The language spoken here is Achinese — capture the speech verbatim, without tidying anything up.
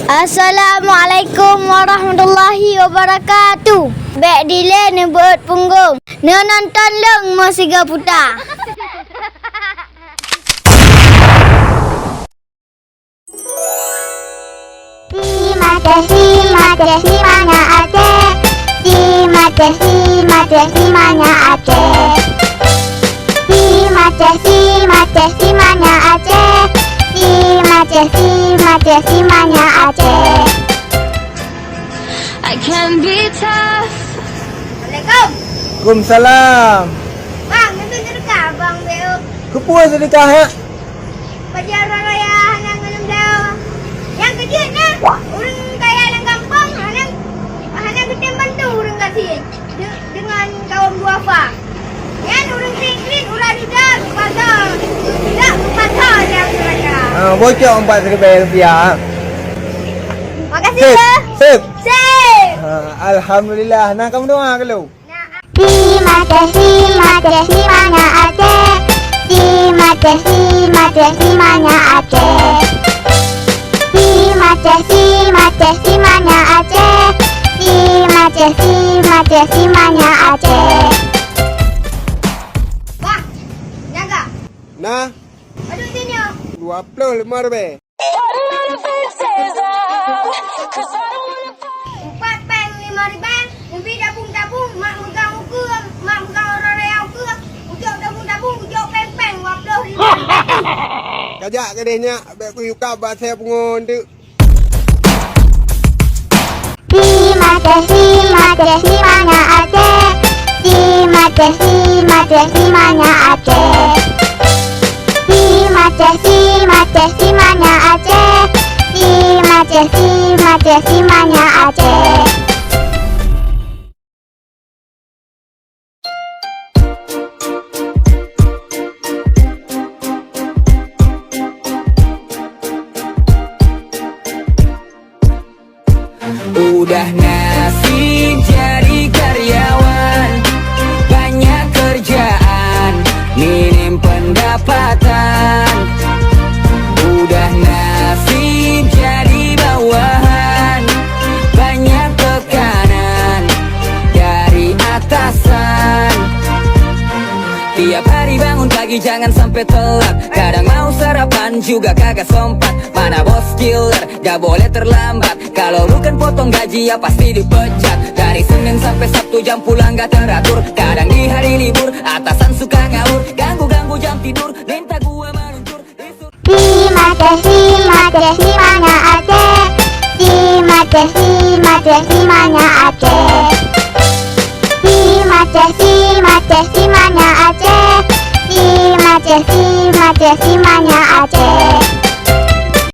Assalamualaikum warahmatullahi wabarakatuh. Bék dilée neubeuet punggong. Neunonton lôn meusigoe puta. Si Maceh, si Maceh, si manyang Aceh. Si Maceh, si Maceh, si manyang Aceh. Si Maceh, si Maceh, si manyang Aceh. Si Maceh, si Maceh, si manyang Aceh. I can be tough. Assalamualaikum. Waalaikumsalam. Bang, neuteuka abang beu. Keupeue seudeukah, ha? Bajèe uroe raya hana ngon lôn bloe. Nyang keujeuet na, ureueng kaya lam gampông hana, hana geutem bantu ureueng gasien de-, deungon kawöm duafa. Nyan ureueng krit-krit uroe duda geupasol, geupasol nyang meureuka. Ah, bocok empat siribèe rupiah. Makasih, sip, ya. Sip. Sip. Ah, alhamdulillah. Na kamoe doa keu lôn. Si Maceh, si Maceh, si manyang Aceh. Si Maceh, si Maceh, si manyang Aceh. Si Maceh, si Maceh, si manyang Aceh. Si Maceh, si Maceh, si manyang Aceh. Wah, jaga. Nah. Aduh, sini, oh. Dua puluh lima ribèe. Empat péng lima ribèe, neubi tabung-tabung, mak meugang ukeue, mak meugang uroe raya ukeue, kujok tabung-tabung, kujok péng-péng dua ploh ribèe. Kajak keudeh nyak, bèk kuyue kab bak asèe pungo eunteuk. Si Maceh, si Maceh, si manyang Aceh. Si Maceh, si Maceh, si manyang Aceh. Si Maceh, si Maceh, si manyang Aceh. Si Maceh, si Maceh, si manyang Aceh. Udah nasib jadi karyawan, banyak kerjaan, minim pendapatan. Udah nasib jadi bawahan, banyak tekanan dari atasan. Tiap hari bangun pagi jangan sampai telat. Kadang mau sarapan juga kagak sempat. Mana bos killer, gak boleh terlambat. Kalau bukan potong gaji ya pasti dipecat. Dari Senin sampai Sabtu jam pulang gak teratur. Kadang di hari libur atasan suka ngawur, ganggu-ganggu jam tidur, minta gua meluncur. Si Maceh, si Maceh, si manyang Aceh. Si Maceh, si Maceh, si manyang Aceh. Si Maceh, si Maceh, si manyang Aceh. Si Maceh, si Maceh, si manyang Aceh.